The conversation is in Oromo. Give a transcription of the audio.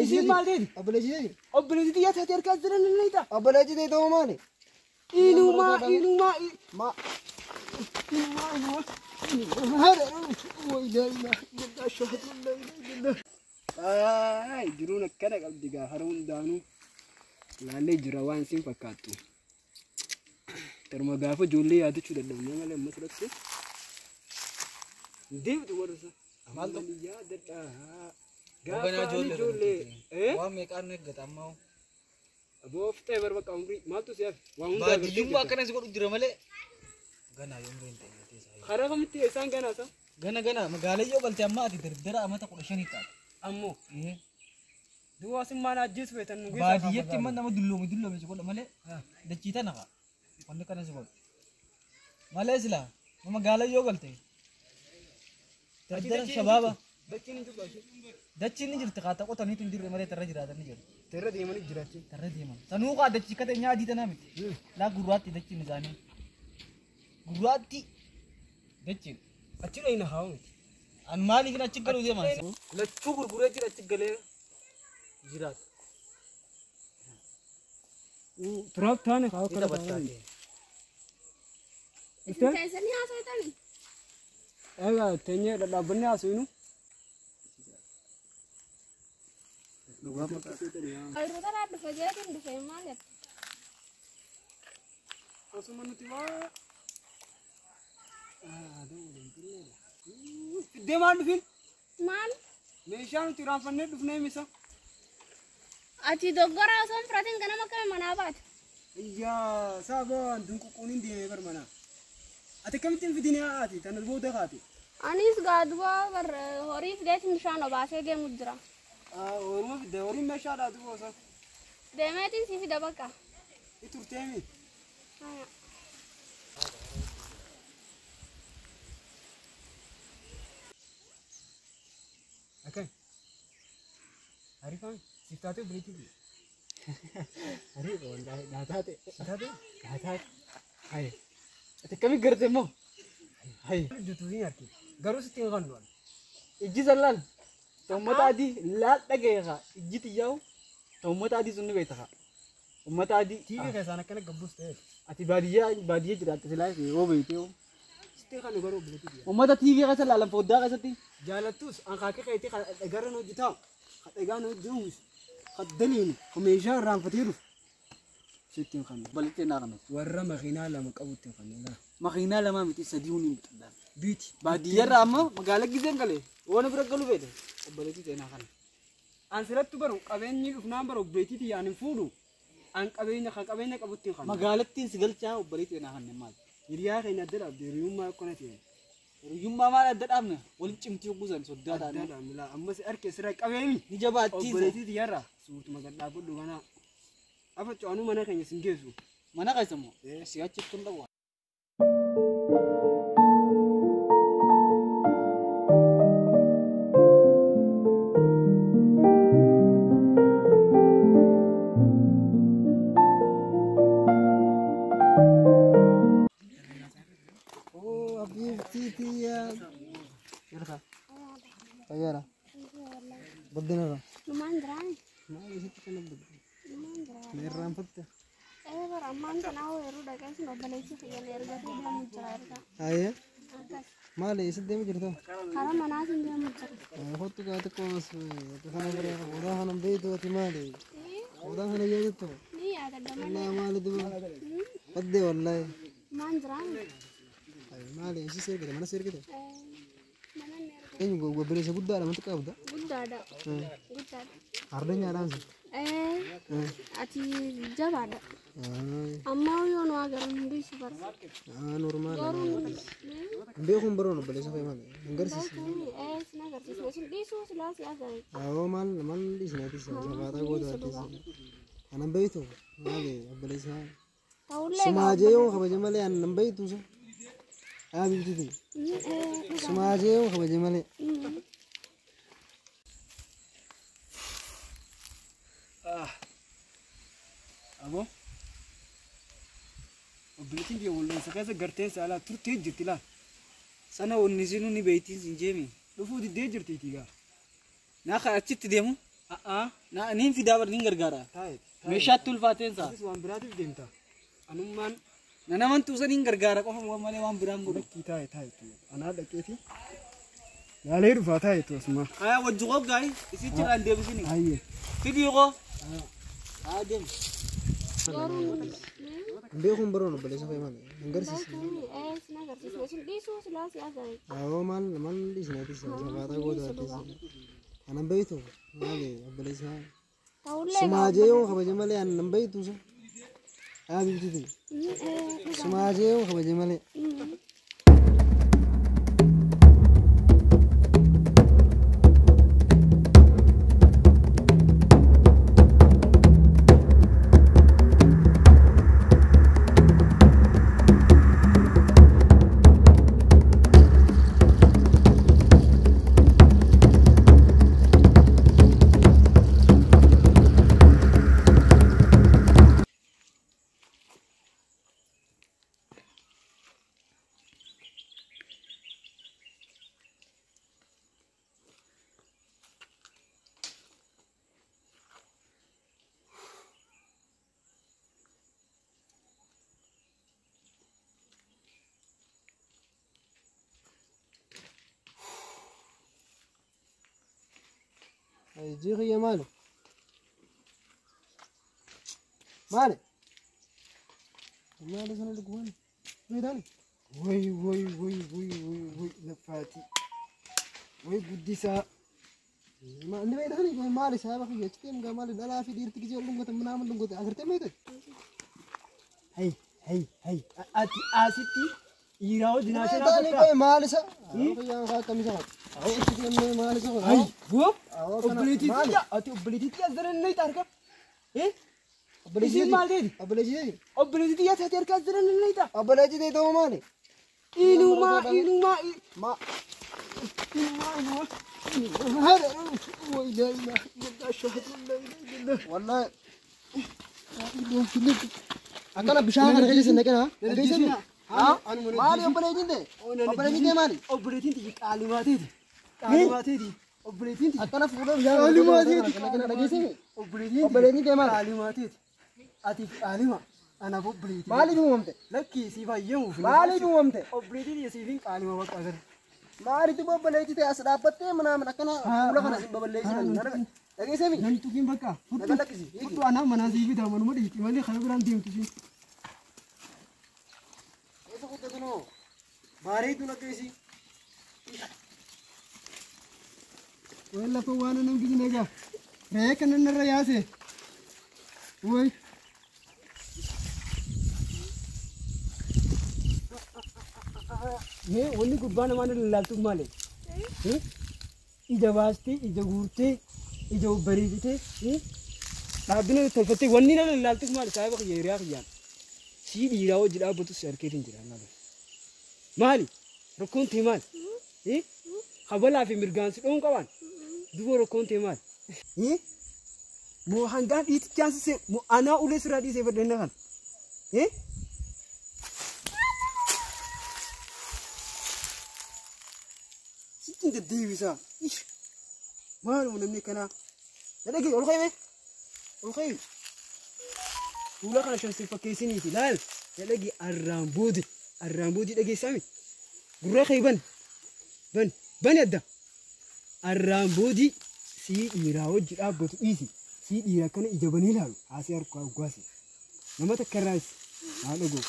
Isiin maal ta'eeti? Obboleessi ta'e. Obboleettii xiyyaa taatee harkaa jiran ni ta'a. Obboleessi ta'e ta'uu maali? Inumaa inumaa Ma. inumaa inumaa. Ay, jiruun akkana qabdi gaa hara hundaanuu laallee jira waan isin fakkaattu. Tarma gaafa ijoollee yaadachuu dadhabnee malee amma fudhatte. Deemtu warra isa. Maaltu? Yaadadha. Gobanaa Gaafa ijoollee ijoollee. Eh? Waan meeqaan nu eeggata ammaa. Aboo fixee bar bakka umrii maaltu si hafe? Waan hundaa agartee Baadiyyummaa jirta. akkana si godhu jira malee. Ganaa yoo umriin ta'e teessa. Karaa kamitti isaan ganaa isa? Gana gana magaalaa yoo galte ammaa ati dardara amata 15 taate. Ammoo. Duwwaa sin maal ajjeesu feetan nu geessaa. Baadiyyeetti immoo nama dulloome dulloome si godha malee dachii tana kaa. Wanni kana si godhu. Malee sila magaalaa yoo galte dardara shabaaba. Dachiin hin jirtu achi. Dachiin ni jirti kaa qotaniitu hin jirre malee tarra jiraatan ni jiru. Terra deemanii jiraachi. Tarra deeman. Sanuu kaa dachii kata nyaa adii tanaa miti. Laa gurraatti dachiin isaanii. Gurraatti dachiin. Achi dhayina haa miti. An maaliif achi galuu deeman? Lachuu gurguree jira achi galee jiraata. Turaaf taane haa Ni akkana taphattaate. Isin teessanii haasofitanii? Egaa teenyee dhadhaabbannee haasofnu. Oyiruu tanaa dhufe jeetiin dhufe maal jette? Osuma nuti waa. Fiddee maal dhufin? Maal? Meeshaa nuti raanfannee dhufnee misa. Ati doggora osoo hin fudhatin ganama akkami manaa baate? Iyyaa saaba dunququun deemee bar manaa. Ati akkamittiin fidinee haati tana booda haati. Anis gaaduba bar horii fideetiin bishaan obaasee deemu jira. Horuma fidde horiin meeshaadhaa duuba osoo. Deemeetiin si fida bakka. Iturteemi. Haya. Akkami? Ariifaan siif taatee obboleettii Ariifa wallaahi naa taate. Siif taatee? Naa taate. Haye. Ati akkami garte immoo? Haye. Hojjetu hin arginu. Garuu sitti hin qabnu. Ijji san laal. Ta uummata adii laal dhagaye kaa. Ijji xiyyaa'u ta uummata adii sun ni beekta kaa. Uummata adii. TV keessaan akkana gabbus ta'eef. Ati baadiyyaa baadiyyaa jiraatte silaa yoo beekte yoo. Sitti hin qabnu garuu obboleettii biyya. Uummata TV keessa laalan foddaa keessatti. Jaalattus ankaakee keetii dhagarra nu hojjetaa. Dhagaan hojjetus. Daliin meeshaa irraanfatee dhufu. Sitti hin qabnu. Balittee naa kanatu. Warra makiinaa lama qabutti hin qabnu. Makiinaa lama miti sadii hundi hin xindaan. Biiti. Baadiyyaarraa amma magaalaa gizeen galee waan bira galu feete obboleettii ta'e naa kana. An silattu baru qabeenyi dhufnaan baru obboleettii tiyyaan hin fuudhu. An qabeenya kan qabeenya qabutti hin qabnu. Magaalattiin si galchaa obboleettii ta'e naa kana maali? Hiriyaa keenya adda dhaabde hiriyummaa akkana ta'e. Hiriyyummaa maal adda dhaabne waliin cimtii guusan soddaa Adda taane. dhaabne laa ammas harka sirra qabeemi. Ni jabaattii. Obboleettii tiyyarraa suutuma gadhaabbadhu kana. Afa coonuu mana keenya sin geessu. Mana keessa moo? Si achitti hin dhabu. Oh, abibti tiyya. Jirta. Fayyaadha. Baddinarra. Numaan jiraani? Maal isitti kana badde? Numaan jira. Na irraanfatte. Ee bara ammaan tanaa yeroo dhaqee sun obboleessi kiyyan ergatee deemu jira ergaa. Hayyee. Akkas. Maali isitti deemu jirta? Karaa manaatiin deemu jira. Kottu gaa xiqqoo as bakka kana bira odaa kana beektu ati maali? Odaa kana yaadattu? Ni yaadadha malee. Wallaahi maali duba? Badde wallaahi. Numaan jiraani? Maali isi seergite mana seergite? Mana inni erga. Eenyu obboleessa guddaadha mati qabda? Guddaadha. Guddaadha. Ardeenyaadhaan si? Ee ati jabaadha. Ammaa yoo nu agarru hin dhiisu bara. Normaal. Garuu Beekuun baroon obboleessa kee maali? Hin garsiisne. ee sin agarsiisne sin dhiisuu silaa si agarre. Awoo maal maal dhiisne ati safaataa gootu ati. Anan beektu maali obboleessa? Ta'ullee Sumaajee yoo kabaje malee anan beektu sa. Haa biiftuuti. Sumaajee yoo kabaje malee. Aboo. Obboleettiin biyya wal'aansa keessa garteen saalaa turtee jirti laa. Sana wanni isinuu ni beektiin sin jeemi. Dhufuu diddee jirti gaa. Naa kan achitti deemu. Niin fidaa bar niin gargaara. Meeshaatti ulfaateen saa. Atis waan biraatiif deemta. Anummaan Na naman tuusa niin gargaara qofa malee waan biraan godhu. lakkii taa'e taa'e anaa dhaqeeti. Laalee dhufaa taa'e asuma. Aya wajji qoggaay isichi irraan deebisini. Ayyee. Fidii qoo. Haa deemu. Beekuun baroon obboleessa kee maali? Hin garsiisne. Sin agarsiisne isin dhiisuu silaa si agarre. Awoo maal maal dhiisne dhiisne safaataa goota dhiisne. Anan beektu maali obboleessa. Ta'ullee Sumaajee yoo kabaje malee anan beektu sa. Haa biifti. Sumaajee yoo kabaje malee. Jiqiya maali? Maali? Maali sana dhugumaan? Meedaan? Way way way way way way lafaati. Way guddisaa. Inni meedaan maali saaba kiyya achitti hanga maali dhalaa fi dhiirti gisee ol dhungatan minaamin dhungate agartee meedaan? Hey hey hey ati asitti dhiiraa wajjin haasa'aa Meedaan jirta. qoy maali sa? Kiyyaan haa akkamii sa? Achitti hanga maali sa? Hay boo Awoo kana obboleettii maali? xiyya ati obboleettii xiyya as jiran harka. Eh Isiin maal ta'eeti? Obboleettii ta'eeti? Obboleettii xiyya taate harka as jiran ni ta'a. Obboleettii ta'e ta'uu maali? Inumaa inumaa Ma inumaa inumaa. Hada way la ilaha illallah ashhadu an la ilaha illallah. Wallahi akkana bishaan kana keessa naqina. Maali obboleettiin ta'e? Obboleettiin ta'e maali? Obboleettiin xiyya qaalimaa ta'eeti. Qaalimaa ta'eeti. Obboleettiin xiyya Akkana fuudhee bishaan kana qaalimaa keessa ta'eeti. naqina dhageessee? Obboleettiin Obboleettiin ta'e maali? qaalimaa ta'eeti. Ati qaalima anaaf obboleettii. Maaliif uumamte? Lakkii siif hayyamuuf. Maaliif uumamte? Obboleettiin xiyya siifin qaalima bakka agarra. Maaliif obboleettii ta'e as dhaabbattee minaamin akkana fuula kana sin baballeessinan dhageessee? Nan tuqiin bakka. Naga lakkisi. Fudhu anaa manaa siif bitaa manuma dhiiqi malee kana biraan deemtu siin. Eessa guddatunoo? Bareeduun akka isii. Way lafa waan nan gisne egaa. Re'ee kana narra yaase. Way. Mee wanni gubbaa namaa lallaaltuuf maali? Ija baastee, ija guurtee, ija bareechitee, dhaabbina tolfattee wanni na lallaaltuuf maali? Saayiba kiyya hiriyaa kiyyaan. Sii dhiiraa hojii dhaabbatu si harkeetiin jira. Maali? Rakkoon tee maali? Kabalaa fi mirgaan si dhoon qaban. Duba rakkoon tee maali? Moo hangaan dhiitichaan sisee moo anaa ulee sirraa dhiisee fedhanna kana? Sittiin deddeebisaa. Ish! Maaluma namni akkanaa? Na dhagahi ol ka'ime. Ol ka'i. Fuula kana shan sin fakkeessiniiti laal. Na dhagahi arraan boode. Arraan boodii dhageessaami. Gurra kee ban. Ban. Bani adda. Arraan boodii sii dhiiraa hojii dhaabbatu dhiisi. Sii dhiira akkana ija banii ilaalu. Haasee harkaa uggaasi. Nama takka irraas haa dhagoo.